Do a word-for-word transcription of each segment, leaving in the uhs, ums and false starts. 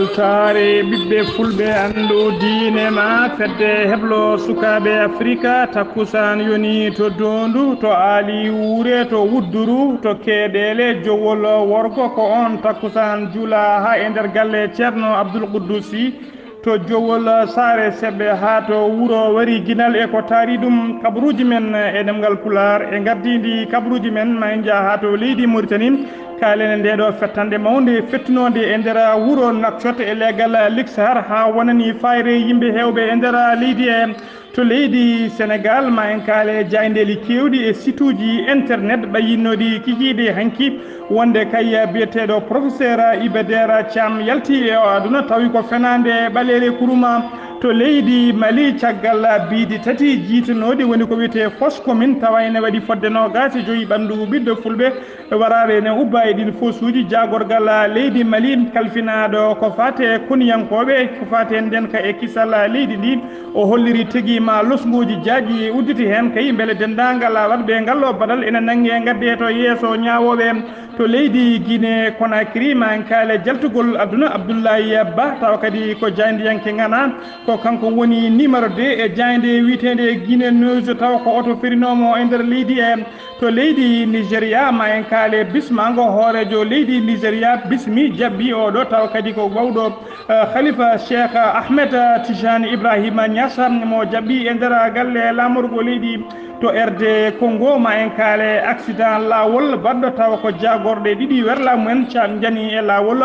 Taare ɓiɓɓe fulɓe anndu diine ma fedde heblo sukaaɓe Afrika, takkusaan yoni to Doondu, to Aali Wuure, to Wudduru, to Keeɗeele, Jowol worgo, ko oon takkusaan juulaa haa e nder galle Ceerno Abdul Quddusi, to Jowol Saare Seɓɓe haa to wuro Wari Ginal e ko taari ɗum. Kabaruuji men e ɗemngal Pulaar e ngardiindi kabaruuji men, ma en njah haa to leydi Moritani. Kaalen e ndee ɗoo fettande mawnde fettunoonde e nder wuro Nouakchott e leegal Luxor haa wonani fayre yimɓe heewɓe e nder leydi e to leydi Senegaal. Ma en kaale jaayndeeli keewɗi e situuji internet ɓayinnooɗi kikiiɗe hanki wonde kay biyeteeɗo professeur Iba Der Thiam yalti e o aduna tawi ko fenaande ɓaleele kuruma to leydi Mali caggal biidi tati jiitanooɗi woni ko wiyetee fausse commune tawa ene waɗi fodde noogaas e joyi ɓanndu ɓiɗɗo fulɓe waraaɓe ene ubba e ɗiin fosuuji jaagorgal leydi Mali kalfinaaɗo ko faati e koniyankooɓe ko faati e ndeenka e kisal leydi ndi. O holliri tigi ma losnguuji jaajɗi udditi heen kay mbele denndaangal waɗɓe ngal ɗoo baɗal ene nannge ngadde to yeeso ñaawooɓe to leydi Guinée Conakry. Ma en kaale jaltugol aduna Abdoulaye Ba tawa kadi ko jaayndiyanke ŋana, ko kanko woni numéro deux e jaaynde wiyeteende Guinée News tawa ko oto ferinoomo e nder leydi e to leydi Nigéria. Ma en kaale bismaango hooreejo leydi Nigéria bismi jaɓɓi oɗo tawa kadi ko mawɗo eh, Khalifa Cheikh Ahmed Tijani Ibrahima Niass mo jaɓɓi e nder galle laamorgo leydi to R D Congo. Ma en kaale accident laawol baɗɗo tawa ko jaagorɗe ɗiɗi werla mumen ca njani e laawol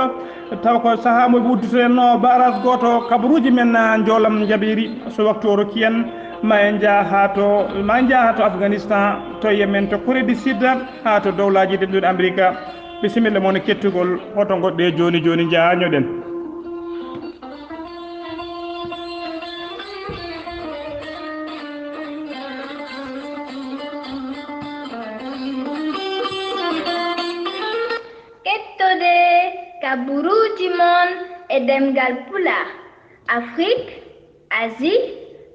tawa ko sahaa mo ɓe udditoyenno barrage gooto. Kabaruuji men njoolam njaɓiri so waktu o rokki en ma en njah haa to ma en njah haa to Afghanistan to Yemen to Corée du Sud haa to dowlaaji denduɗi Amerika. Bisimilla mon e kettugol hoto ngoɗɗe jooni jooni njaha ñoɗen. Kettode kaburuuji mon e ɗemngal Pulaar, Afrik, Asie,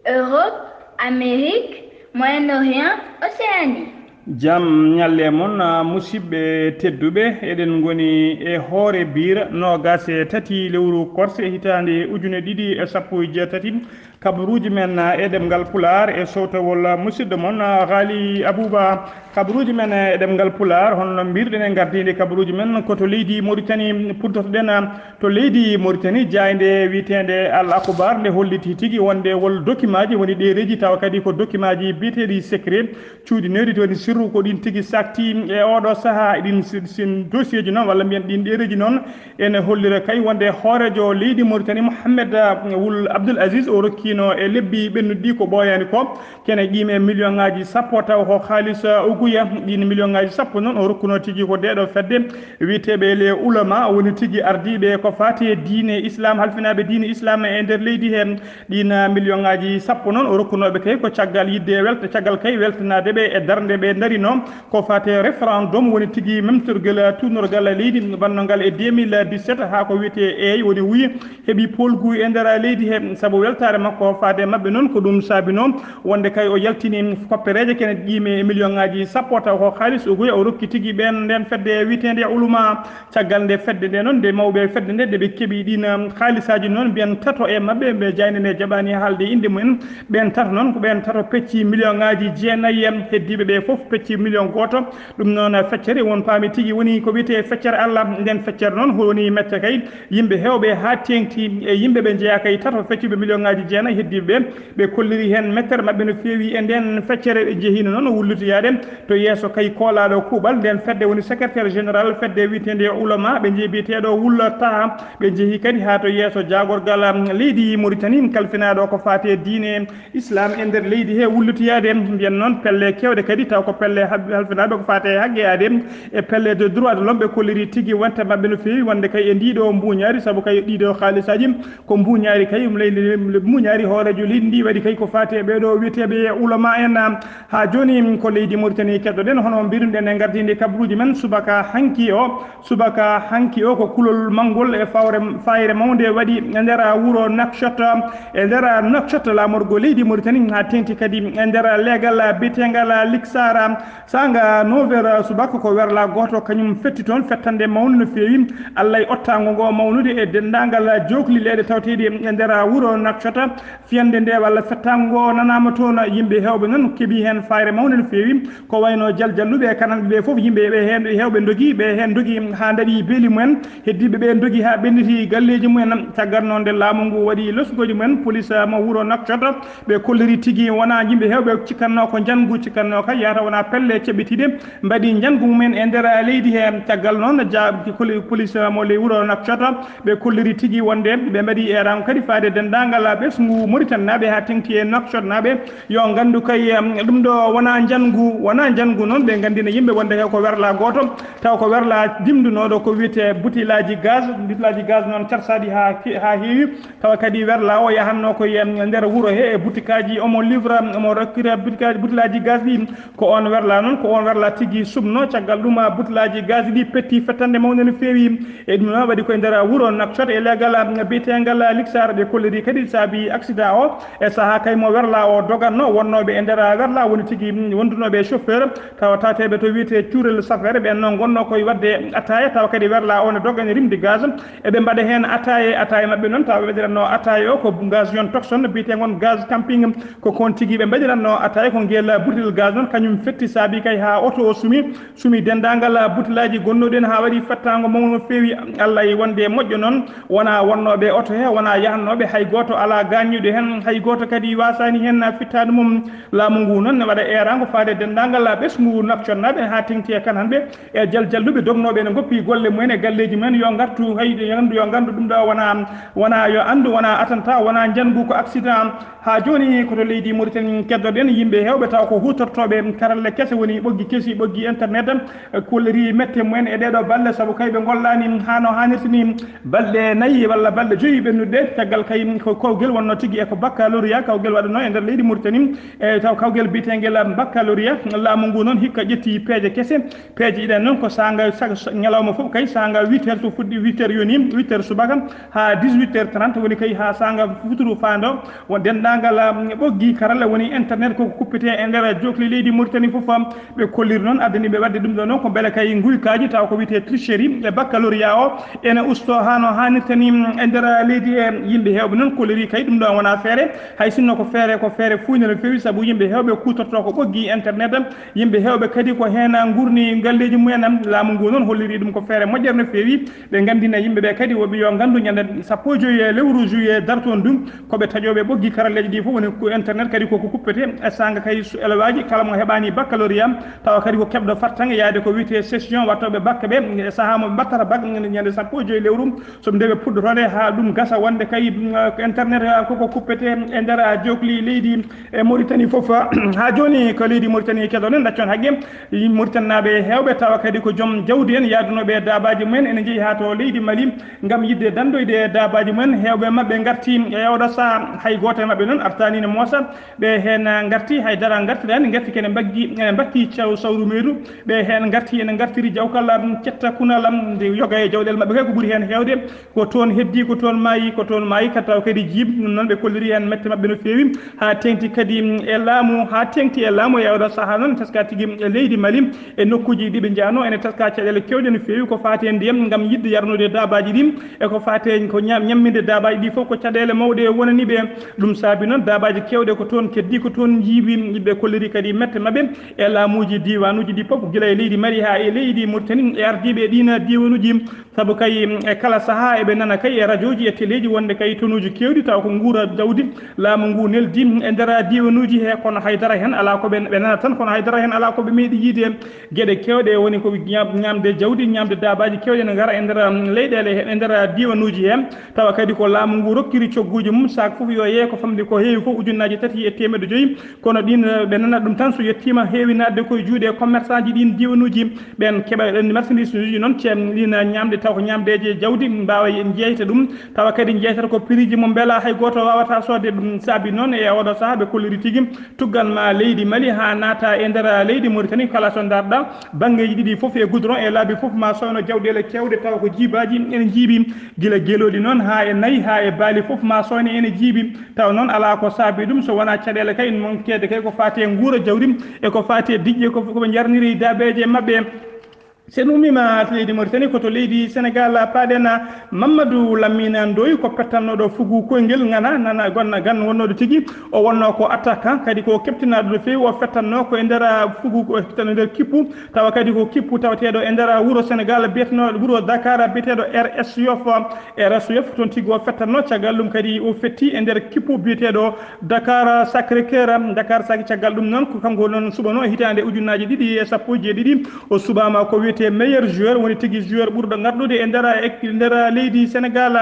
Europe, Amérique, Moyen-Orient, Océanie. Jam ñalle mon, musidɓe tedduɓe, eɗen ngoni e hoore biir noogaas e tati lewru korse hitaande ujune ɗiɗi e sappo e jeetati. Kabaruuji men e ɗemngal Pulaar e sowtowol musidɗo mon Ghali Abouba. Kabaruuji men e ɗemngal Pulaar, hono no mbirɗen e ngardiinde kabaruuji men ko to leydi Moritani puddotoɗen. To leydi Moritani, jaaynde wiyeteende Al Akhbar nde holliti tigi wonde wol dokimaaji woni ɗereeji tawa kadi ko dokimaaji biyeteeɗi secret cuuɗinooɗi to woni sirru ko ɗin tigi sakti e oɗo sahaa. Ɗin sin dosieji noon walla mbiyen ɗin ɗereeji noon ene hollira kay wonde hooreejo leydi Moritani Mohammed Wul Abdul Aziz o rokkiino e lebbi ɓennuɗi ko ɓooyaani ko kene qiime million ngaji sappo taw ko haalis uguya. Ɗin million ngaji sappo noon o rokkuno tigi ko ndeɗo fedde wiyeteɓe le ulama woni tigi ardiɓe ko fati e diine islam halfinaɓe diine islam e nder leydi he. Ɗin million ngaji sappo noon o rokkunoɓe kay ko caggal yidde welta caggal kay weltanade ɓe e darde ɓe darino ko fati e référendum woni tigi memtorgal tunorgal leydi bannongal e deux mille dix-sept ha ko wiyete eyi woni wuyi heɓi poolgu e nder leydi he. Sabu weltaare makko faade e maɓɓe noon ko ɗum saabinoo wonde kay o yaltini koppereeje kene qiime e million ngaji sappo taw ko haalis uguya o rokki tigi ɓeen ndeen fedde wiyeteende ulama. Caggal nde fedde nde noon nde mawɓe fedde nde nde ɓe keɓi ɗiin haalisaaji noon mbiyen tato e maɓɓe ɓe jaaynde nde jaɓaani haalde innde mumen. Ɓeen tato noon ko ɓeen tato pecci million ngaji jeenayi. Heddiiɓe ɓe fof pecci million gooto. Ɗum noon feccere won paami tigi woni ko wiyetee feccere Allah. Ndeen feccere noon woni mette kay yimɓe heewɓe haa teeŋti e yimɓe ɓe njeyaa kay tato feccuɓe million ngaji jeenayi heddiiɓe ɓe. Ɓe kolliri heen mettere maɓɓe no feewi e ndeen feccere. Ɓe njehiino noon wullutoyaade to yeeso kay koolaaɗo kuuɓal ndeen fedde woni secrétaire général fedde wiyeteende ulama ɓe njehi biyeteeɗo Wul Taha. Ɓe njehi kadi haa to yeeso jaagorgal leydi Moritani kalfinaaɗo ko faati e diine islam e nder leydi he wullutoyaade. Mbiyen noon pelle keewɗe kadi taw ko pelle halfinaɓe ko faate e haggeyaade e pelle de droit de l'homme ɓe kolliri tigi wonte maɓɓe no feewi wonde kay e ndiɗo mbuñaari sabu kay ɗiɗo haalisaji ko mbuñaari kay um leydi mbuñaari hoorejo leydi ndi waɗi kay ko faate e ɓeɗo wiyeteɓe ulama en. Ha joni ko leydi Mauritanie keɗɗoɗen hono mbiruɗen e gardidi kabaruji men subaka hanki o. Subaka hanki o ko kulol manngol e fawre fayre mawnde waɗi e nder wuro Nouakchott e nder Nouakchott laamorgo leydi Mauritanie ha teŋti kadi e nder leegal biyetegal Liksara. Saanga neuf heures subaka ko werla gooto kañum fetti toon, fettande mawnde no feewi. Allah e ottaango ngo mawnude e denndaangal jookli leyɗe tawteeɗi e nder wuro Nouakchott. Fiyande nde walla fettaango ngo nanaama toon, yimɓe heewɓe noon keɓi heen fayre mawnde no feewi. Ko wayno jaljalluɓe e kananɓe ɓe fof, yimɓe ɓe heen heewɓe ndogi, ɓe heen ndogi haa ndaɗi beeli mumen. Heddiiɓe ɓe ndogi haa ɓenniti galleeji mumen. Caggal noon nde laamu ngu waɗi losgooji mumen, police mo wuro Nouakchott, ɓe kolliri tigi wonaa yimɓe heewɓe, cikkatnoo ko njanngu, cikkatnoo kay yahata wonaa pelle ceɓɓitiiɗe, mbaɗi njanngu mumen e nder leydi he. Caggal noon, ja-, koli-, police mo ley wuro Nouakchott, ɓe kolliri tigi wonde ɓe mbaɗi eeraango kadi faade denndaangal ɓesngu Mauritanie naaɓe haa teŋti e Nouakchott naaɓe, yo nganndu kay, em, ɗum ɗo wonaa njanngu, wonaa njanngu noon, ɓe nganndina yimɓe wonde ko werla gooto, taw ko werla dimndunooɗo ko wiyetee butilaaji gaz, butilaaji gaz noon carsaaɗi haa ke-, haa heewi, tawa kadi werla o yahatnoo ko e nder wuro he e butikaaji, omo livra, omo rokkira butikaaji, butilaaji gaz ɗi. Ko oon werla noon, ko oon werla tigi suɓnoo. Caggal ɗum, butilaaji gaz ɗi petti fettande mawnde no feewi. E ɗum noon waɗi ko e nder wuro Nouakchott e leegal biyeteengal Lixar, ɓe kolliri kadi saabi accident o. E sahaa kay mo werla o dogatnoo, wonnooɓe e nder werla woni tigi wondunooɓe e chauffeur, tawa tateeɓe to wiyetee cuurel safere, ɓeen noon ngonnoo koye waɗde attaaya, tawa kadi werla o ne doga ene rimdi gaz. Eɓe mbaɗa heen attaaya, attaaya maɓɓe noon, tawa ɓe waɗiratnoo attaaya o ko gaz yon toxone, biyeteengon gaz camping, ko kon tigi ɓe mbaɗiratnoo attaaya. Ko ngel butel gaz noon, kañum fetti saabi kay haa oto o sumi, sumi denndaangal butelaaji gonnooɗi heen haa waɗi fettaango mawno feewi. Allah e wonde moƴƴo noon, wonaa wonnooɓe oto he, wonaa yahnooɓe, hay gooto alaa gaañuɗo heen, hay gooto kadi waasaani heen fittaandu mum. Laamu ngu noon ne waɗa eeraango faade denndaangal ɓesngu Nouakchott naaɓe haa teŋti e kananɓe e jaljalluɓe dognooɓe ene ngoppi golle mumen e galleeji mumen, yo ngartu, hay yo nganndu, yo nganndu ɗum ɗo wonaa, wonaa yo anndu, wonaa attentat, wonaa njanngu, ko accident. Haa jooni ko to leydi Mauritanie keddoɗen yimɓe heewɓe taw ko huutortooɓe karalle kese woni ɓoggi kesi, ɓoggi internet, kolliri mette mumen e ɗeeɗo balɗe, sabu kay ɓe ngollaani haa no haanirta ni balɗe nayi walla balɗe joyi ɓennuɗe. Caggal kay ko kawgel wonnoo tigi e ko baccalauréat, kawgel waɗanoo e nder leydi Mauritanie, e taw kawgel biyeteengel baccalauréat. Laamu ngu noon hikka ƴetti peeje kese, peeje ɗiɗi noon ko saanga, sa-, sa-, ñalawma fof kay saanga huit heures, so fuɗɗi huit heures yoni, huit heures subaka haa dix-huit heures trente, woni kay haa saanga futuru faando, won denndaangal, um, ɓoggi karalla woni internet koko kuppetee e nder jookli leydi Mauritanie fof. Ɓe kolliri noon, addani ɓe waɗde ɗum ɗo noon ko mbele kay nguykaaji, taw ko wiyetee tricherie e baccalauréat o ene ustoo haa no haanirta ni, um, e nder leydi he. Yimɓe heewɓe noon kolliri kay ɗum ɗo wonaa feere, hay sinno ko feere, ko feere fuynde no feewi, sabu yimɓe heewɓe kuutortoo ko ɓoggi internet. Yimɓe heewɓe kadi ko heen ngurni galleeji mumen. Laamu ngu noon holliri ɗum ko feere moƴƴere no feewi. Ɓe nganndina yimɓe ɓe kadi, woɓɓe yo nganndu ñande sappo e joy e lewru juillet dartoon ɗum, ko ɓe taƴooɓe ɓoggi karalleeji ɗi fof woni ko internet kadi koko kuppetee. E saanga kay su-, elewaaji kala mo heɓaani baccalauréat, tawa kadi ko keɓɗo fartaŋŋe yaade ko wiyetee session wattooɓe bac ɓe, e sahaa mo ɓe mbattata bac ñande sappo e joy lewru, so nde ɓe puɗɗotoo nde haa ɗum gasa wonde kay, mm, ko internet, ah, koko kuppetee e nder, ah, jookli leydi e Mauritanie fof. Haa jooni ko leydi Mauritanie kedoɗen, ɗaccon haqqe. Mauritanie naaɓe heewɓe tawa kadi ko joom jawdi en yaadunooɓe e daabaaji mumen ene njehi haa to leydi Mali ngam yiɗde danndoyde e daabaaji mumen. Heewɓe maɓɓe ngarti e oɗo sahaa, hay gooto e maɓɓe noon artaani ne moosa. Ɓe heen ngarti, hay dara ngartiraani, ngarti kene mbaggi, ene mbatti caw-, sawru meeru. Ɓe heen ngarti, ene ngartiri jawkal, am, cetta kunal, am, nde yoga e jawɗeele maɓɓe kay ko ɓuri heen heewde. Ko toon heddi, ko toon maayi, ko toon maayi, kadi taw kadi jiiɓ. Ɗum noon ɓe kolliri heen mette maɓɓe no feewi, haa teeŋti kadi, mm, e laamu, haa teeŋti e laamu e oɗo sahaa noon, teska tigi e leydi Mali, e nokkuuji ɗi ɓe njahnoo, ene teska caɗeele keewɗe no feewi ko faati e ndiyam ngam yiɗde yarnude daabaaji ɗi, e ko faati e ko ñam-, ñamminde daabaaji ɗi fof ko caɗeele mawɗe wonani ɓe. Ɗum saabi noon daabaaji keewɗe ko toon keddi, ko toon njiiɓi, ɓe kolliri kadi mette maɓɓe e laamuuji diiwaanuuji ɗi fof, gila e leydi Mali haa e leydi Mauritanie, e ardiiɓe e ɗiin diiwanuuji. Sabu kay, e kala sahaa eɓe nana kay e rajooji e teleeji wonde kay tonuuji keewɗi taw ko nguura jawdi laamu ngu neldi e nder diiwanuuji he, kono hay dara heen alaa ko ɓe, ɓe nana tan, kono hay dara heen alaa ko ɓe meeɗi yiide. Geɗe keewɗe woni ko ñaam-, ñaamde jawdi, ñaamde daabaaji keewɗi ene ngara e nder, um, leyɗeele he, e nder diiwanuuji he, tawa kadi ko laamu ngu rokkiri cogguuji mum, saak fof yo yeeyi ko famɗi ko heewi fof ujunnaaji tati e teemeɗɗe joyi. Kono ɗiin, eh, ɓe nanat ɗum tan, so yettiima heewi naatde koye juuɗe commerçant ji ɗiin diiwanuuji, ɓeen keɓa ɗeen marchandise uji noon, ceem ɗiin ñaamde ko ñamdeeje jawdi, mbaawa en jeyta ɗum, tawa kadi jeytata ko prix ji mo mbela hay gooto waawata soodde ɗum. Saabi noon e oɗo sahaa ɓe kolliri tigi tuggal ma leydi Mali haa naata e nder leydi Mauritanie, kala so ndarɗa banngeeji ɗiɗi fof e goudron e laabi fof ma sooyno jawɗeele keewɗe tawa ko jiibaaji ene jiibi, gila gelooɗi noon haa e nayi haa e baali fof ma sooyno ene jiibi. Tawa noon alaa ko saabi ɗum so wonaa caɗeele kay, monkeede kay ko faati e nguura jawdi e ko faati e diƴƴe ko, ko ɓe njarniri daabeeje maɓɓe. So en ummiima to leydi Mauritanie, ko to leydi Sénégal paaɗen. Mamadou Lamine Ndoye ko pettannooɗo fugu koyngel ŋana, nana gonna gan wonnooɗo tigi. O wonnoo ko attaquant, kadi ko keptinaaɗo no feewi. O fettannoo ko e nder fugu, ko fettannoo e nder kippu, tawa kadi ko kippu tawateeɗo e nder wuro Sénégal biyetenoo wuro Dakar biyeteeɗo R S Yoff. R S Yoff toon tigi o fettannoo. Caggal ɗum kadi o fetti e nder kippu biyeteeɗo Dakar Sacré-Cœur, Dakar Sacré. Caggal ɗum noon, ko kanko noon suɓanoo e hitaande ujunnaaji ɗiɗi e sappo e jeeɗiɗi. O suɓaama ko wiyetee meilleur joueur, woni tigi joueur ɓurɗo ngarɗude e nder, e nder leydi Sénégal.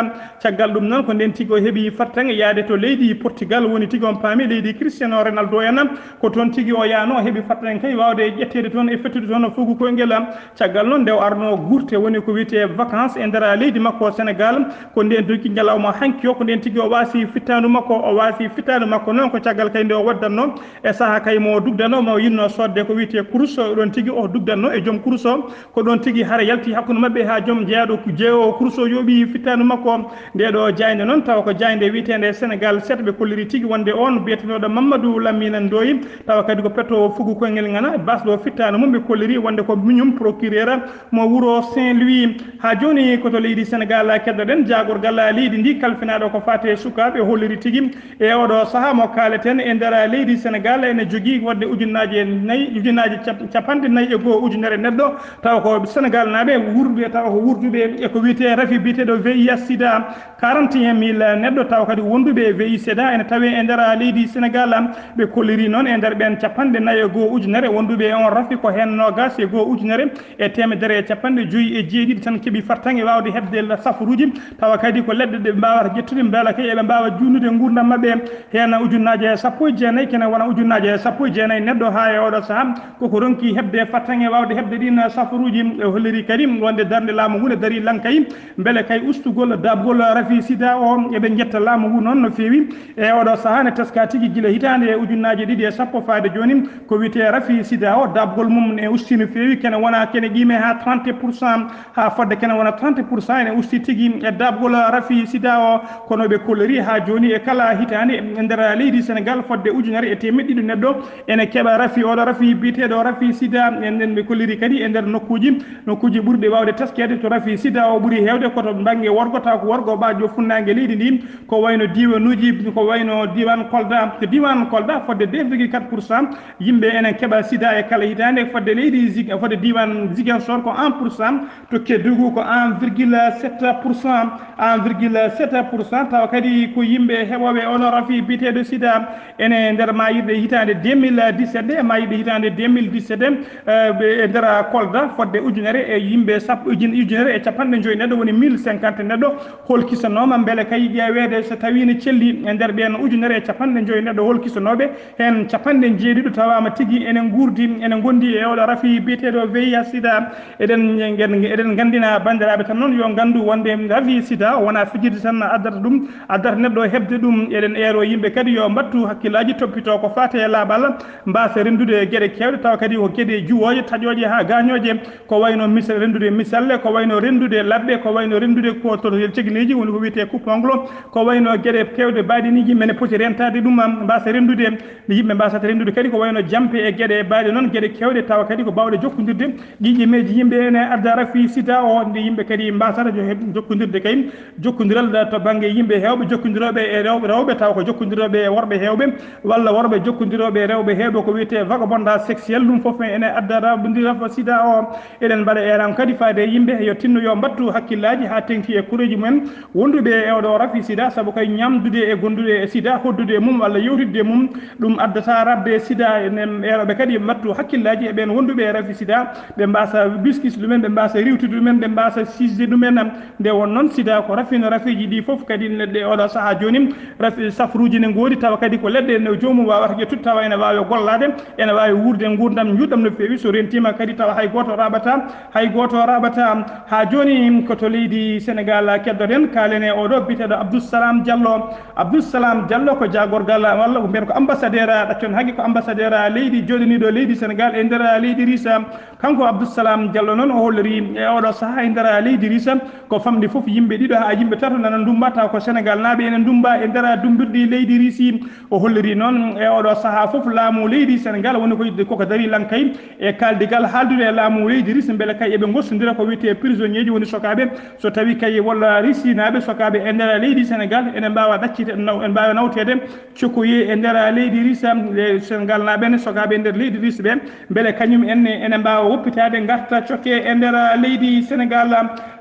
Caggal ɗum noon, ko ndeen tigi o heɓi fartaŋŋe yaade to leydi Portugal, woni tigi on paami leydi Cristiano Ronaldo en. Ko toon tigi o yahnoo, o heɓi fartaŋŋe kay waawde ƴetteede toon e fettude toon fugu koyngel. Caggal noon nde o arnoo guurte, woni ko wiyetee vacances e nder leydi makko Sénégal, ko ndeen tigi ñalawma hanki o, ko ndeen tigi o waasi fittaandu makko, o waasi fittaandu makko noon ko caggal kay nde o waddannoo e sahaa kay mo dugdanoo, mo yinnoo soodde ko wiyetee kurus, ɗoon tigi o dugdanno e joom kurus o, ko ɗoon tigi hara yalti hakkunde maɓɓe haa joom jeyaaɗo jeewo kurus o yooɓi fittaandu makko. Ndee ɗoo jaaynde noon tawa ko jaaynde wiyeteende Sénégal sept, ɓe kolliri tigi wonde oon biyetenooɗo Mamadou Lamine Ndoye, tawa kadi ko pettoowo fugu koyngel ŋana, baasɗo fittaandu mum ɓe kolliri wonde ko miñum procureur mo wuro Saint-Louis. Haa jooni ko to leydi Sénégal keddoɗen jaagorgal leydi ndi kalfinaaɗo ko faati e sukaaɓe, holliri tigi e oɗo sahaa mo kaaleten e nder leydi Sénégal ene jogii wonde ujunnaaje nayi, ujunnaaje cap-, capanɗe nayi e goo ujunere neɗɗo, tawa ko Sénégal naaɓe wuurduɓe, tawa ko wuurduɓe e ko wiyetee rafi biyeteeɗo V I H sida, quarante et un mille neɗɗo, tawa kadi wonduɓe e V I H sida ene tawee e nder leydi Sénégal. Ɓe kolliri noon e nder ɓeen capanɗe nayi e goo ujunere wonduɓe e on rafi, ko heen noogaas e goo ujunere e teemedere e capanɗe joyi e jeeɗiɗi tan keɓi fartaŋŋe waawde heɓde la-, safaruuji, tawa kadi ko leɗɗe ɗe ɓe mbaawata ƴettude mbela kay eɓe mbaawa juutnude nguurndam maɓɓe. Heen ujunnaaje sappo e jeenayi, kene wona ujunnaaje sappo e jeenayi neɗɗo haa e oɗo sahaa koko ronki heɓde fartaŋŋe waawde heɓde ɗiin safaruuji. E holliri kadi wonde darnde laamu ngu ne darii laŋkay mbele kay ustugol daaɓgol rafi sida o. Eɓe njetta laamu ngu noon no feewi. E oɗo sahaa ne teskaa tigi gila hitaande e ujunnaaje ɗiɗi e sappo faade jooni, ko wiyetee rafi sida o, daaɓgol mum ne usti no feewi, kene wona kene qiime haa trente pour cent, haa fodde kene wona trente pour cent ene usti tigi e daaɓgol rafi sida o. Kono ɓe kolliri haa jooni e kala hitaande e nder leydi Sénégal fodde ujunere e teemeɗɗe ɗiɗi neɗɗo ene keɓa rafi, oɗo rafi biyeteeɗo rafi sida. En nden ɓe kolliri kadi e nder nokkuuji, nokkuuji ɓurɗi waawde teskeede to rafi sida o ɓuri heewde ko to bannge worgo, taw ko worgo ɓaajo funnaange leydi ndi, ko wayno diiwanuuji, ko wayno diiwaan Kolda. To diiwaan Kolda fodde deux virgule quatre pour cent yimɓe enen keɓa sida e kala hitaande, fodde leydi Zig-, fodde diiwaan Ziguinchor ko un pour cent, to Kédougou ko un virgule sept pour cent, un virgule sept pour cent, tawa kadi ko yimɓe heɓooɓe oɗo rafi biyeteeɗo sida. Ene nder maayirɗe hitaande deux mille dix-sept, e maayirɗe hitaande deux mille dix-sept, eh, ɓe e nder Kolda fodde ujunere e yimɓe sappo, ujun-, ujunere e capanɗe joyi neɗɗo, woni mille cinquante neɗɗo, holkisanooma mbele kay ƴeeweede so tawii ne celli e nder ɓeen ujunere e capanɗe joyi neɗɗo holkisanooɓe, heen capanɗe jeeɗiɗo tawaama tigi ene nguurdi, ene ngondi e oɗo rafi biyeteeɗo V I H sida. Eɗen ngen-, eɗen nganndina banndiraaɓe tan noon yo nganndu wonde rafi sida o wonaa fijirde tan addata ɗum, addata neɗɗo heɓde ɗum. Eɗen eero yimɓe kadi yo mbattu hakkillaaji, toppitoo ko faati e laaɓal, mbaasa renndude geɗe keewɗe, tawa kadi ko geɗe juwooje, taƴooje haa gaañooje, ko wayno misal, renndude misalle, ko wayno renndude laɓɓe, ko wayno renndude ko to cegineeji, woni ko wiyetee coupe-ongle, ko wayno geɗe keewɗe baɗiniiji men poti rentaade ɗum, mbaasa renndude, nde yimɓe mbaasata renndude kadi ko wayno jampe e geɗe baaɗe noon, geɗe keewɗe tawa kadi ko baawɗe jokkondirde ƴiiƴemeeji yimɓe ene adda rafi sida o, nde yimɓe kadi mbaasata jo-, heɓ-, jokkondirde kay jokkondiral to bannge yimɓe heewɓe jokkondirooɓe e rewɓe, rewɓe tawa ko jokkondirooɓe e worɓe heewɓe walla worɓe jokkondirooɓe e rewɓe heewɓe, ko wiyetee vagabondage sexuel. Ɗum fof ene adda rafi sida o. Eɗen mbaɗa eran kadi faade e yimɓe yo tinno yo mbattu hakkillaaji haa teŋti e koreeji mumen wonduɓe e oɗo rafi sida, sabu kay ñamdude e gondude e sida, hoddude e mum walla yewtidde e mum, ɗum addata rafi sida. Enen eeroɓe kadi mbattu hakkillaaji e ɓeen wonduɓe e rafi sida, ɓe mbaasa biskis ɗumen, ɓe mbaasa riwtude ɗumen, ɓe mbaasa sisde ɗumen. Nde won noon sida ko rafi no rafiiji ɗi fof kadi neɗɗo e oɗo sahaa jooni, rafi safaruuji ne ngoodi tawa kadi ko leɗɗe no joomum waawata ƴettude tawa ene waawi gollaade, ene waawi wuurde nguurndam njuutɗam no feewi, so rentiima kadi tawa hay gooto raɓata, hay gooto raɓata. Haa jooni ko to leydi Senegal keddoɗen, kaalen e oɗo biyeteeɗo Abdou Salam Diallo. Abdou Salam Diallo ko jaagorgal walla ko mbiyen ko ambassadeur, ɗaccon haqqe, ko ambassadeur leydi jooɗaniiɗo leydi Senegal e nder leydi Risa. Kanko Abdou Salam Diallo noon o holliri e oɗo sahaa e nder leydi Risa ko famɗi fof yimɓe ɗiɗo haa yimɓe tato nana ndummba taw ko Senegal naaɓe ene ndummba e nder dummbirɗi leydi Risi. O holliri noon e oɗo sahaa fof laamu leydi Senegal woni ko yiɗde koko darii lankay e kaaldigal haaldude e laamu leydi Risi mbele kay eɓe ngossondira ko wiyetee prisonnier ji woni sokaaɓe so tawii kay walla Risinaaɓe sokaaɓe e nder leydi Senegal ene mbaawa ɗaccite, naw-, ene mbaawa nawteede cukkoyee e nder leydi Risi, e Senegal naaɓe ne sokaaɓe e nder leydi Risi ɓe, mbele kañum en ne ene mbaawa woppitaade ngarta cokke e nder leydi Senegal.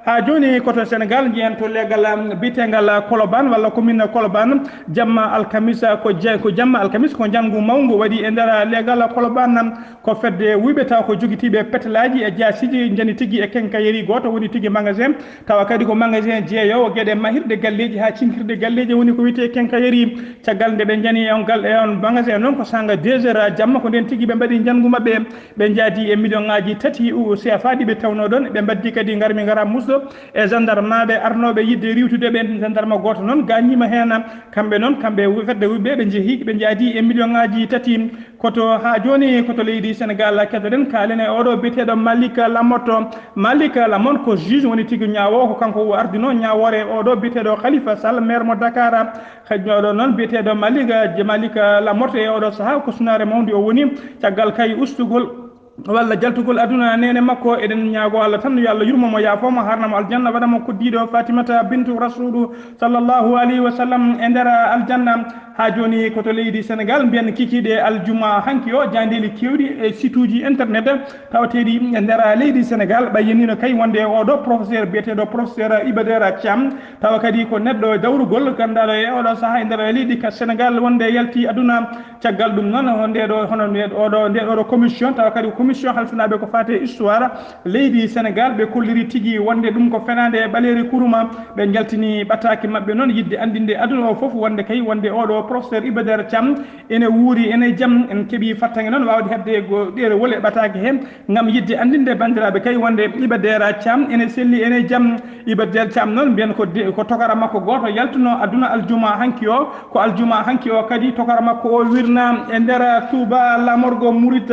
Haa jooni ko to Senegal njiyen to leegal biyeteengal Kolobaan walla commune Kolobaan, jamma alkamisa ko je-, ko jamma alkamisa ko njanngu mawngu waɗi e nder leegal Kolobaan. Ko fedde wuyɓe taw ko jogitiiɓe petelaaji e jaasiiji njani tigi e kenkayeri gooto woni tigi magasin, tawa kadi ko magasin jeeyoowo geɗe mahirɗe galleeji haa cinkirɗe galleeji woni ko wiyetee kenkayeri. Caggal nde ɓe njani e on gal-, e on magasin noon ko saanga deux heures jamma ko ndeen tigi ɓe mbaɗi njanngu maɓɓe. Ɓe njaadi e million ŋaaji tati u-, C F A ɗi ɓe tawnoo ɗoon. Ɓe mbaddi kadi ngarmi ngara musɗo e gendarmaaɓe arnooɓe yiɗde riiwtude ɓe. Gendarme gooto noon gaañiima heen. Kamɓe noon, kamɓe wu-, fedde wuyɓe ɓe njehi, ɓe njaadi e million ŋaaji tati. Koto haa jooni, koto leydi Senegal keddoɗen, kaalen e oɗo biyeteeɗo Malick Lamotte. Malick Lamotte ko juge woni tigi ñaawoowo, ko kanko o ardinoo ñaawoore e oɗo biyeteeɗo Khalifa Sall, maire mo Dakar. Kadi oɗo noon biyeteeɗo Malick, Malick Lamotte e oɗo sahaa ko sunaare mawnde o woni, caggal kay ustugol walla jaltugol aduna neene makko. Eɗen ñaagoo Allah tan yo Allah yurmo mo, yaafoo mo, haarna mo aljanna, waɗa mo koddiiɗo Fatimata bintu Rasulu sallallahu alayhi wa sallam e nder aljanna. Haa jooni ko to leydi Senegal mbiyen kikiiɗe aljuma hanki o, jaandeeli keewɗi e site uji internet tawateeɗi e nder leydi Senegal, ɓay yennino kay wonde oɗo professeur biyeteeɗo professeur Iba Der Thiam, tawa kadi ko neɗɗo dawrugol gandaaɗo e oɗo sahaa e nder leydi ka Senegal wonde yalti aduna. Caggal ɗum noon, nde ɗo, hono nde oɗo, nde oɗo commission, tawa kadi ko commission halfinaaɓe ko faati e histoire leydi Senegal, ɓe kolliri tigi wonde ɗum ko fenaande e ɓaleeri kuruma. Ɓe njaltini ɓataake maɓɓe noon yiɗde anndinde aduna o fof wonde kay, wonde oɗo professeur Iba Der Thiam ene wuuri, ene jam. En keɓi fattange noon waawde heɓde go-, ɗeerewol e ɓataake he ngam yiɗde anndinde banndiraaɓe kay wonde Iba Der Thiam ene selli, ene jam. Iba Der Thiam noon mbiyen ko de-, ko tokara makko gooto yaltuno aduna aljuma hanki o. Ko aljuma hanki o kadi tokara makko o wirna e nder Touba lamorgo Murit.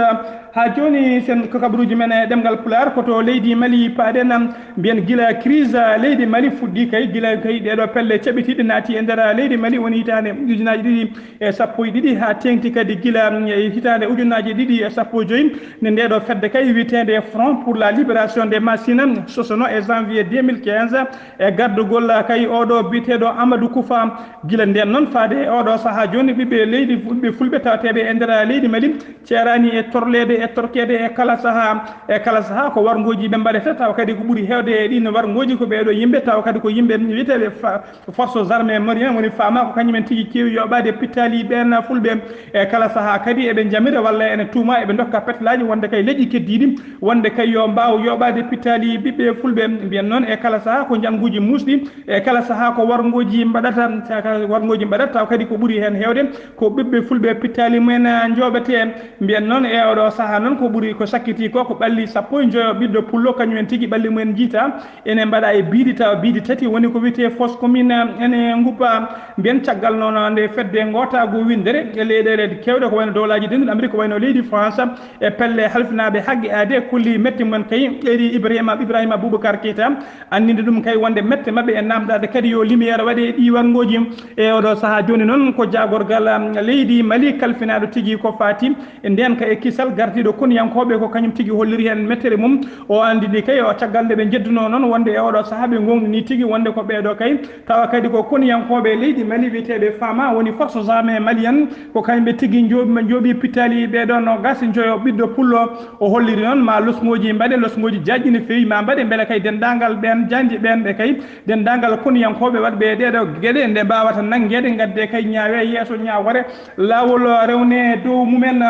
Haa jooni sen ko kabaruuji men e ɗemngal Pulaar, ko to leydi Mali paaɗen. Mbiyen gila crise leydi Mali fuɗɗi kay, gila kay ɗeeɗo pelle caɓitiiɗe naati e nder leydi Mali woni hitaande ujunaaji ɗiɗi e sappo e ɗiɗi haa teeŋti kadi gila, mm, e hitaande ujunaaji ɗiɗi e sappo e joy, nde ndeeɗo fedde kay wiyeteende Front pour la Libération des Massines sosono e janvier deux mille quinze e gardugol kay oɗo biyeteeɗo Amadou Koufa. Gila ndeen noon faade e oɗo sahaa jooni ɓiɓɓe leydi, ɓiɓɓe fulɓe tawateeɓe e nder leydi Mali ceeraani e torleede e torkeede e kala sahaa, e kala sahaa ko warngooji ɓe mbaɗata, tawa kadi ko ɓuri heewde e ɗiin warngooji ko ɓeeɗo yimɓe, tawa kadi ko yimɓe wiyeteeɓe fa-, forces armées maliennes woni fama ko kañumen tigi keewi yoɓaade pittaali ɓeen fulɓe. E kala sahaa kadi eɓe njamira walla ene tuuma eɓe ndokka petelaaji wonde kay leƴƴi keddiiɗi wonde kay yo mbaaw yoɓaade pittaali ɓiɓɓe fulɓe. Mbiyen noon e kala sahaa ko njannguuji muusɗi, e kala sahaa ko warngooji mbaɗata, warngooji mbaɗata, tawa kadi ko ɓuri heen heewde ko ɓiɓɓe fulɓe pittaali mumen njooɓetee. Mbiyen noon e oɗo sahaa noon ko ɓuri ko sakkiti ko, ko ɓalli sappo e njoyo ɓiɗɗo pullo kañumen tigi ɓalli mumen njiita. Ene mbaɗa e biiɗi tawa biiɗi tati woni ko wiyetee fausse commune ene nguppa. Mbiyen caggal noon nde fedde ngootaagu winndere e leyɗeele keewɗe ko wayno dowlaaji denduɗi Amérique, ko wayno leydi France e pelle halfinaaɓe haqqe aadee kolli mette mumen kay ɓeydi Ibrahima, Ibrahima Boubacar Keita anndinde ɗum kay wonde mette maɓɓe e naamndaade kadi yo lumière waɗe e ɗii warngooji. E oɗo sahaa jooni noon ko jaagorgal, um, leydi Mali kalfinaaɗo tigi ko faati e ndeenka e kisal gardiiɗo koniyankooɓe ko kañum tigi holliri heen mettere mum. O anndini kay o caggal nde ɓe njeddunoo noon wonde e oɗo sahaa ɓe ngoongɗini tigi wonde ko ɓeeɗo kay tawa kadi ko koniyankooɓe leydi Mali wiyeteeɓe fama woni forces armées maliennes ko kañum ɓe tigi njooɓi, njooɓi pittaali ɓeeɗo noogaas e njoyo ɓiɗɗo pullo. O holliri noon ma losngooji mbaɗe, losngooji jaajɗi no feewi ma mbaɗe mbele kay denndaangal ɓeen jaajɗi ɓeen ɓe kay denndaangal koniyankooɓe waɗɓe e ɗeeɗo geɗe nde mbaawata nanngeede, ngadde kay ñaawe yeeso ñaawore, laawol rewne dow mumen.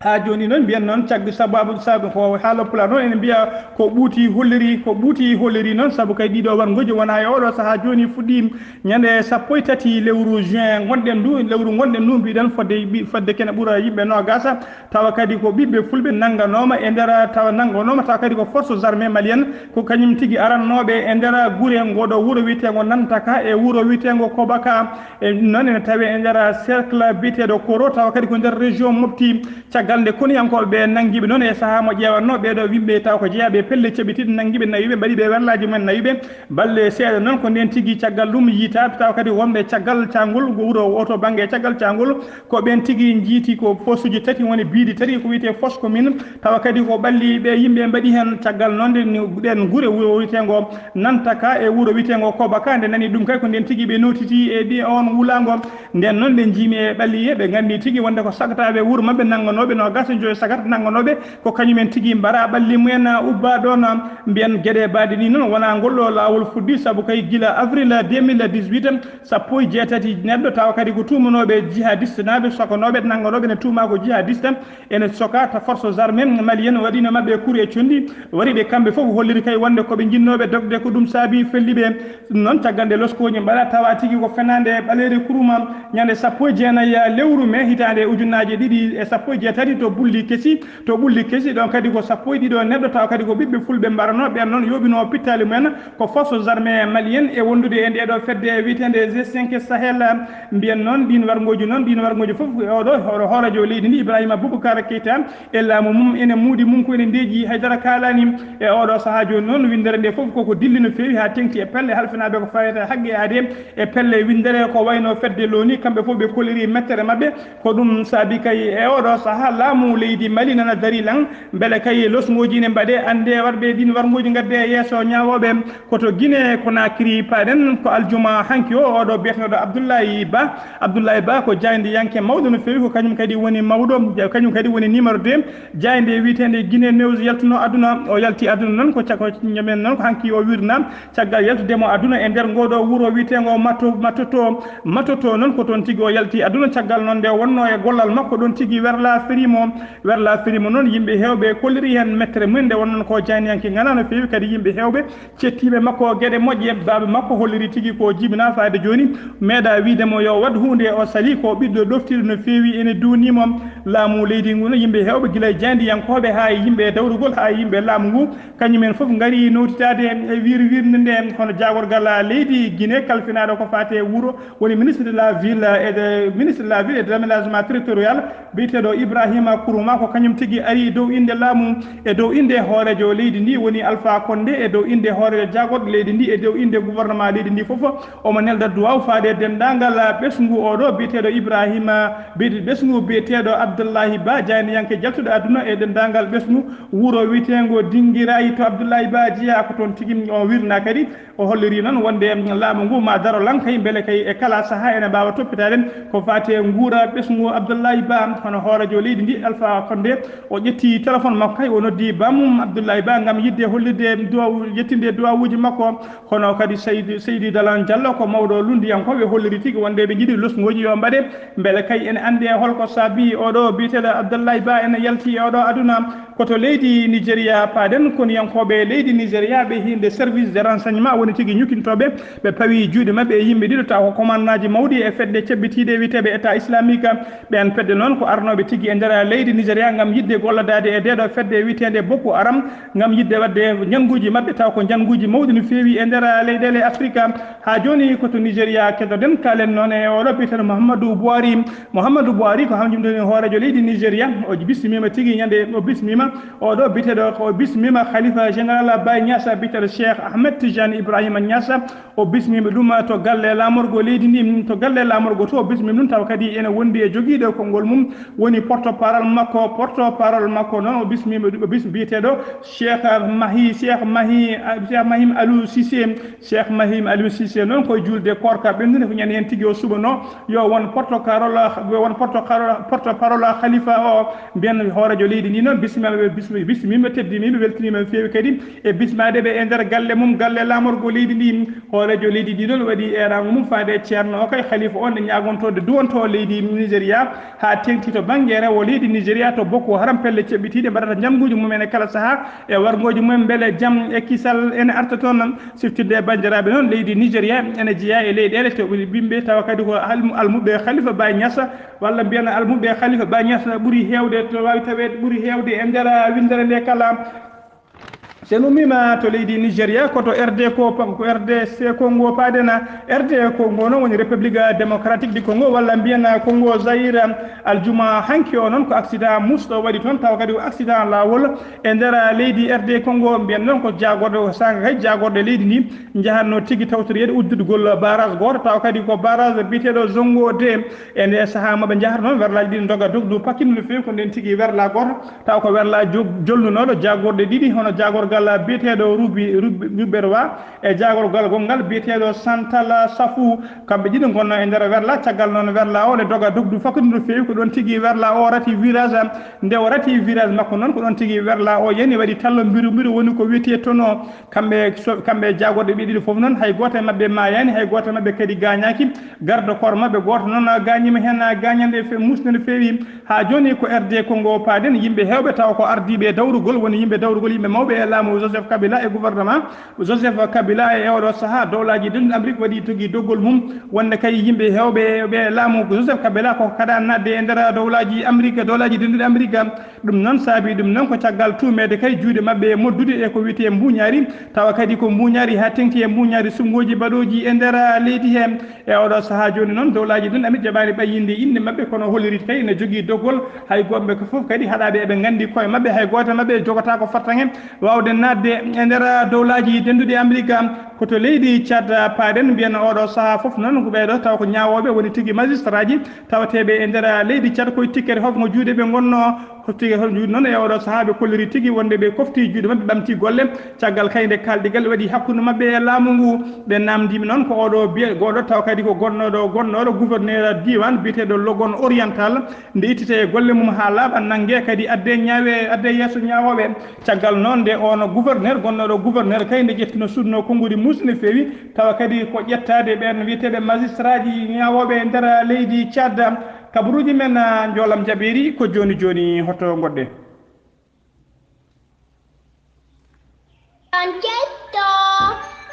Haa jooni noon mbiyen noon caggal sababu sabu ko haala pulaar noon ene mbiya ko ɓuuti holliri, ko ɓuuti holliri noon, sabu kay ɗiɗo warngoji wona e oɗo sahaa jooni fuɗɗi ñande sappo e tati lewru juin ngonɗen ndu, lewru ngonɗen ndu mbiɗen fodde, fodde kene ɓura yimɓe noogasa, tawa kadi ko ɓiɓɓe fulɓe nannganooma e nder, tawa nannganooma tawa kadi ko forces armées maliennes, ko kañum tigi arannooɓe e nder gure ngoɗo wuro wiyeteengo Nantaka e wuro wiyeteengo Kobaka. E noon ene tawee e nder cercle biyeteeɗo Koro, tawa kadi ko nder région Mopti. Caggal nde koniyankooɓe ɓe nanngiiɓe noon e sahaa mo ƴeewatnoo ɓeeɗo yimɓe taw ko jeyaaɓe e pelle ceɓitiiɗe, nanngiiɓe nawiiɓe, mbaɗiiɓe werlaaji mumen nawiiɓe. Balle seeɗa noon ko ndeen tigi caggal ɗum yiytaa, taw kadi wonɓe caggal caangol, ko wuro o to bannge caggal caangol, ko ɓeen tigi njiiti ko posuji tati, woni biidi tati, ko wiyetee fosse commune, tawa kadi ko ɓalli ɓe yimɓe mbaɗi heen. Caggal noon nde ɗeen gure, wuro wiyeteengo Nantaka e wuro wiyeteengo Kobaka, nde nani ɗum kay ko ndeen tigi ɓe nootitii e ɗi on wulaango. Ndeen noon ɓe njiimi e ɓalli, ɓe nganndi tigi wonde ko sagataaɓe wuro maɓɓe nannganooɓe, noogas e joyo sagat nannganooɓe, ko kañumen tigi mbara ɓalli mumen ubba ɗoon. Mbiyen geɗe mbaɗe ni noon wona ngol ɗo laawol fuɗɗi, sabu kay gila avril deux mille dix-huit, sappo e jeetati neɗɗo tawa kadi ko tuumanooɓe jihadiste naaɓe, sokanooɓe, nannganooɓe ne tuuma ko jihadiste, ene soka ta forces armées maliennes waɗino maɓɓe kuru e conndi, waɗi ɓe kamɓe fof holliri kay wonde ko ɓe jinnooɓe dogde, ko ɗum saabi felli ɓe. Ɗum noon caggal nde loskooji mbaɗa tawa tigi ko fenaande ɓaleeri kuruma ñande sappo e jeenayi lewru mai hitaande ujunnaaje ɗiɗi e sappo e jeetati to Bulli Kesi, to Ɓulli Kesi ɗon kadi ko sappo e ɗiɗo neɗɗo tawa kadi ko ɓiɓɓe fulɓe mbaranoo ɓeen noon yooɓinoo pittaali mumen ko forces armées maliennes e wondude e ndeeɗo fedde wiyeteende G cinq Sahel. Mbiyen noon ɗiin warngooji noon, ɗiin warngooji fof e oɗo hoore hooreejo leydi ndi Ibrahima Boubacar Keita e laamu mum ene muudi mum ko ene ndeeƴi, haydara kaalaani. E oɗo sahaa jooni noon winndere nde fof koko dilli no feewi haa teŋti e pelle halfinaaɓe ko fayata haqqe aadee e pelle winndere ko wayno fedde loni, kamɓe fof ɓe koliri mettere maɓɓe. Ko ɗum saabi kay e oɗo sahaa laamu leydi Mali nana darii lan, mbele kay losngooji ne mbaɗee, anndee warɓe ɗiin warngooji ngaddee yeeso ñaawooɓe. Ko to Guinée Conakry paaɗen, ko aljuma hanki o, oɗo biyeteeɗo Abdoulaye Ba. Abdoulaye Ba ko jaayndiyanke mawɗo no feewi, ko kañum kadi woni mawɗo, kañum kadi woni numéro deux jaaynde wiyeteende Guinée News yaltuno aduna. O yalti aduna noon ko cako ñamen noon ko hanki o wirna. Caggal yaltude mo aduna e nder ngoo ɗoo wuro wiyeteengo Mato-, Matoto, Matoto noon ko toon tigi o yalti aduna. Caggal noon nde wonnoo e gollal makko ɗoon tigi werla firimo, werla firimo noon yimɓe heewɓe kolliri heen mettere mum nde wonnoon ko jaayndiyanke ŋanaa no feewi kadi yimɓe heewɓe cettiiɓe makko geɗe moƴƴe. Baaba makko holliri tigi ko jibinaa faade jooni meeɗa wiide mo yo waɗ huunde, o salii ko ɓiɗɗo ɗoftiiɗo no feewi ene duunii mo. Laamu leydi ngu no yimɓe heewɓe gila e jaayndiyankooɓe haa e yimɓe dawrugol haa e yimɓe laamu ngu, kañum en fof ngari nowtitaade e wir wirnde nde. Hono jaagorgal leydi Guinée kalfinaaɗo ko faati e wuro woni ministre de la ville et de, ministre de la ville et de l'aménagement territorial biyeteeɗo Ibrahima Kourouma, ko kañum tigi ari e dow innde laamu, e dow innde hooreejo leydi ndi woni Alpha Condé, e dow innde hooreejo jaagorɗo leydi ndi, e dow innde gouvernement leydi ndi fof. Omo nelda duwaaw faade denndaangal ɓesngu oɗo biyeteeɗo Ibrahima, biyete-, ɓesngu biyeteeɗo Abdullahi Ba, jaayndiyanke jaltuɗo aduna e denndaangal ɓesngu wuro wiyeteengo Dingirayi to Abdullahi Ba jeyaa, ko toon tigi o wirna kadi. O holliri noon wonde laamu ngu ma daro lan kay, mbele kay e kala sahaa ene mbaawa toppitaade ko faati e nguura ɓesngu Abdullahi Ba. Hono hooreejo leydi ndi Alpha Condé, o ƴetti téléphone makko kay, o noddi bammum Abdullahi Ba ngam yiɗde hollirde duwaw-, yettinde duwawuuji makko. Hono kadi Seydi, Seydi Dalan Diallo ko mawɗo lunndiyankooɓe, holliri tigi wonde ɓe njiɗi losngooji yo mbaɗe, mbele kay ene anndi e holko saabi oɗo biyeteeɗo Abdullahi Ba ene yalti e oɗo aduna. Ko to leydi Nigeria paaɗen, koniyankooɓe leydi Nigeria ɓe hiinde service de renseignement woni tigi ñukintooɓe, ɓe pawi juuɗe maɓɓe e yimɓe ɗiɗo taw ko commandantaaji mawɗi e fedde cebbitiiɗe wiyeteeɓe État islamique. Ɓeen fedde noon ko arnooɓe tigi e nder leydi Nigeria ngam yiɗde golladaade e ndeeɗo fedde wiyeteende Boko Haram, ngam yiɗde waɗde njannguuji maɓɓe taw ko njannguuji mawɗi no feewi e nder leyɗeele Afrika. Haa jooni ko to Nigeria keddoɗen, kaalen noon e oɗo biyeteeɗo Muhammadu Buhari. Muhammadu Buhari ko hanjum woni hooreejo leydi Nigeria. O bismiima tigi ñande o bismiima oɗo biyeteeɗo, o bismiima Khalifa Général Baye Niass biyeteeɗo Cheikh Ahmed Tidiane Ibrahima Niass. O bismiima ɗum to galle laamorgo leydi ndi, to galle laamorgo to o bismiima ɗum tawa kadi ene wondi e jogiiɗo konngol mum woni porte-parole makko, porte-parole makko noon o bismiima ɗum, o bis-, biyeteeɗo Cheikh Mahi, Cheikh Mahi, Cheikh Mahim Aliou Cissé. Cheikh Mahim Aliou Cissé noon ko e juulde koorka ɓenndude ko ñande heen tigi o suɓanoo yo won porte-parole, yo won porte-parole, porte-parole Khalifa o. Mbiyen hooreejo leydi ndi noon bismiima Bismi- bismima, teddinima, weltinima no feewi kadi e bismade ɓe e nder galle mum, galle laamorgo leydi ndi. Hooreejo leydi ndi noon waɗi eeraango mum faade e ceerno o kay, khalifa on, e ñaagontode duwonto leydi Nigeria, haa teŋti to bannge rewo leydi Nigeria, to Boko Haram, pelle ceɓɓitiiɗe mbaɗata njannguuji mumen e kala sahaa e warngooji mumen, mbele jam e kisal ene arta toon. Siftirde e banndiraaɓe noon, leydi Nigeria ene jeyaa e leyɗeele to ɓuri bimɓe, tawa kadi ko almu- almuɓɓe khalifa Baye Niass, walla mbiyen almuɓɓe khalifa Baye Niass ɓuri heewde, to waawi taweede ɓuri heewde e nder winndere nde kala. So en ummiima to leydi Nigeria, ko to R D ko, ko R D C Congo paaɗen. R D Congo noon woni République Démocratique du Congo, walla mbiyen Congo Zaïre. Aljuma hanki o noon ko accident musɗo waɗi toon, tawa kadi ko accident laawol e nder leydi R D Congo. Mbiyen noon ko jaagorɗe, o saanga kay jaagorɗe leydi ndi njahatno tigi tawtoreede udditgol barrage gooto, tawa kadi ko barrage biyeteeɗo Zongo deux. E nde sahaa maɓe njahata noon, werlaaji ɗi ndoga dogdu pakkino no feewi, ko ndeen tigi werla gooto, taw ko werla jo- jolnunooɗo jaagorɗe ɗiɗi, hono jaagorgal biyeteeɗo Rubi- Rubi- Ruberwa e jaagorgal gonngal biyeteeɗo Santala Safu. Kamɓe ɗiɗo ngonno e nder werla. Caggal noon, werla o nde doga dogdu fakkudi no feewi, ko ɗoon tigi werla o rati virage. Nde o rati virage makko noon, ko ɗoon tigi werla o yani, waɗi tallo mbiru mbiru, woni ko wiyetee tono. Kamɓe so- kamɓe jaagorɗe ɓe ɗiɗo fof noon, hay gooto e maɓɓe maayaani, hay gooto e maɓɓe kadi gaañaaki. Garde corps maɓɓe gooto noon gaañiima heen gaañannde fe- muusnde no feewi. Haa jooni ko R D Congo paaɗen, yimɓe heewɓe tawa ko ardiiɓe dawrugol, woni yimɓe dawrugol, yimɓe mawɓe e laamu Joseph Kabila e gouvernement Joseph Kabila. E oɗo sahaa, dowlaaji denduɗi Amérique waɗi tigi doggol mum, wonde kay yimɓe heewɓe ɓe laamu Joseph Kabila ko kaɗa naatde e nder dowlaaji Amérique, dowlaaji denduɗi Amérique. Ɗum noon saabi ɗum noon ko caggal tuumeede kay juuɗe maɓɓe e moddude e ko wiyetee mbuuñaari, tawa kadi ko mbuuñaari haa teŋti e mbuuñaari suɓngooji baɗooji e nder leydi hee. E oɗo sahaa jooni noon, dowlaaji ɗin Amérique jaɓaani ɓayyinde innde maɓɓe, kono holliri kay ene jogii doggol. Hay gooto maɓɓe ko fof kadi haɗaaɓe eɓe nganndi koye maɓɓe, hay gooto e maɓɓe jogotaako fartaŋŋe waawde naatde e nder dowlaaji denduɗi Amérique. Ko to leydi Tchad paaɗen, mbiyen oɗo sahaa fof noon ko ɓeeɗo taw ko ñaawooɓe woni tigi magistraaji tawateeɓe e nder leydi Tchad, koye tikkere holko juuɗe ɓe ngonnoo. Ko tigi hol juuɗe noon e oɗo sahaa ɓe kolliri tigi wonde ɓe kofti juuɗe maɓɓe, ɓamti golle. Caggal kay nde kaaldigal waɗi hakkunde maɓɓe e laamu ngu, ɓe naamndiima noon ko oɗo biye gooto taw kadi ko gonnooɗo, gonnooɗo gouverneur diiwaan biyeteeɗo Logon Oriental. Nde ittete e golle mum haa laaɓa, nannge kadi adde ñaawe, adde yeeso ñaawooɓe. Caggal noon nde on gouverneur, gonnooɗo gouverneur kay nde ƴettino suuɗnoo konnguɗi muusɗi no feewi, tawa kadi ko ƴettaade ɓeen wiyeteeɓe magistraaji ñaawooɓe e nder leydi Tchad. Kabaruuji men, ah, njoolam jaɓeeri ko jooni jooni hoto ngoɗɗe. On ketto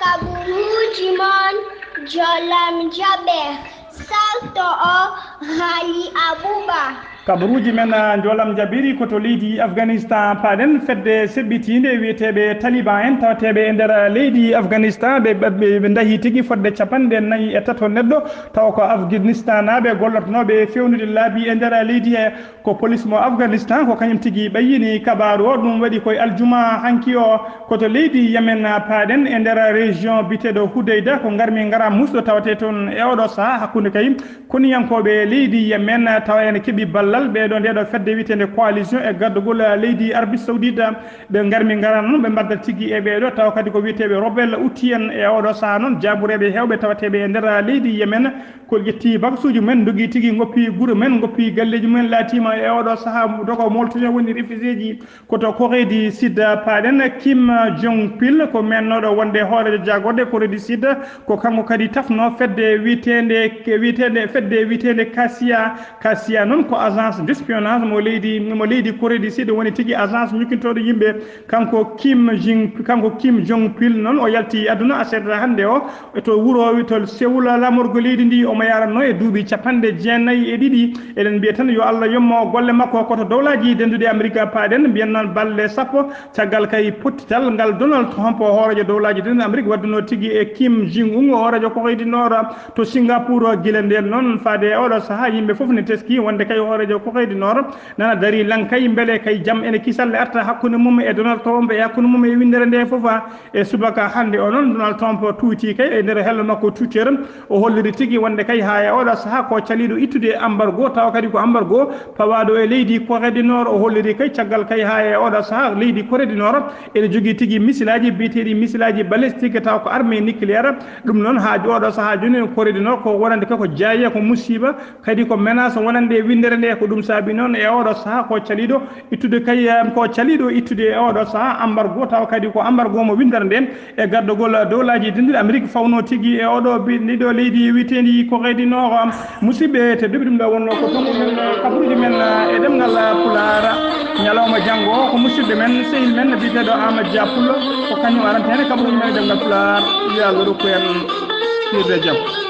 kabaruuji mon njoolam jaɓeeri, sarto o Haali Abuba. Kabaruuji men, ah, njoolam jaɓeeri ko to leydi Afghanistan paaɗen. Fedde seɓɓitiinde wiyeteeɓe Taliban en tawateeɓe e nder leydi Afghanistan, ɓe, ɓe, ɓe ndahi tigi fodde capanɗe nayi e tato neɗɗo, tawa ko Afganistanaaɓe gollotonooɓe e feewnude laabi e nder leydi he. Ko police mo Afghanistan, ko kañum tigi ɓayyini kabaaru o. Ɗum waɗi koye aljuma hanki o. Ko to leydi Yemen paaɗen, e nder région biyeteeɗo Hudayda, ko ngarmi ngara musɗo tawate toon e oɗo sahaa hakkunde kay koniyankooɓe leydi Yemen, tawa ene keɓi ballal ɓeeɗo, ndeɗo fedde wiyeteende coalition e gardagol leydi Arabie Saoudite. Ɓe ngarmi ngara noon, ɓe mbadda tigi e ɓeeɗo, tawa kadi ko wiyeteeɓe rebelle Houthi en. E oɗo sahaa noon, jaabureeɓe heewɓe tawateeɓe e nder leydi Yemen, ko ƴetti baksuuji mumen, ndogi tigi, ngoppi gure mumen, ngoppi galleeji mumen, laatiima e oɗo sahaa dogo moltoño woni réfugiéji. Ko to Corée du Sud paaɗen, Kim Jong Pil ko mennooɗo wonde hooreejo jaagorɗe Corée du Sud, ko kanko kadi tafno fedde wiyeteende, wiyeteende, fedde wiyeteende Kasia. Kasia noon ko agence d'espionnage mo leydi, mo leydi Corée du Sud, woni tigi agence ñukkintooɗo yimɓe. Kanko Kim Jong, kanko Kim Jong Pil noon, o yalti aduna aset hannde o to wuro to Seoul, laamorgo leydi ndi, omo yaranno e duuɓi capanɗe jeenayi e ɗiɗi. Eɗen mbiya tan yo Allah yommo golle makko. Ko to dowlaaji denduɗi Amerika paaɗen, mbiyen noon balɗe sappo caggal kay pottital ngal Donald Trump, hooreejo dowlaaji denduɗi Amerika, wadduno tigi e Kim Jong Un, hooreejo Corée du Nord, to Singapour. Gila ndeen noon faade e oɗo sahaa, yimɓe fof ne teski wonde kay hooreejo Corée du Nord nana darii laŋ kay, mbele kay jam ene kisalle arta hakkunde mum e Donald Trump, e hakkunde mum e winndere nde fof. E subaka hannde o noon, Donald Trump tuuti kay e nder hello makko Twitter, o holliri tigi wonde kay haa e oɗo sahaa ko caliiɗo ittude embargo, tawa kadi ko embargo pawaaɗo e leydi Corée du Nord. O holliri kay caggal kay haa e oɗo sahaa leydi Corée du Nord ene jogii tigi misilaaji biyeteeɗi misilaaji balistique, tawa ko armée nucléaire. Ɗum noon haa oɗo sahaa jooni Corée du Nord ko wonande kay ko jaaye, ko musiba, kadi ko menace wonande winndere nde. Ko Ɗum saabi noon e oɗo sahaa ko caliiɗo ittude kay, ko caliiɗo ittude e oɗo sahaa embargo, tawa kadi ko embargo mo winndere nden e gardagol dowlaaji denɗiɗi Amerik fawno tigi e oɗo bi-, ndiɗo leydi wiyeteendi ko kadi no, um, musidɓe te duɓi ɗum ɗo wonno ko tongu men, kabaruuji men, uh, e ɗemngal, uh, Pulaar. Ñalawma janngo ko musidɗo men, sehil men biyeteeɗo Amadou Dia Pullo, ko kañum aranta heen kabaruuji men e ɗemngal Pulaar. Yo Allah rokku en hiirde e jam.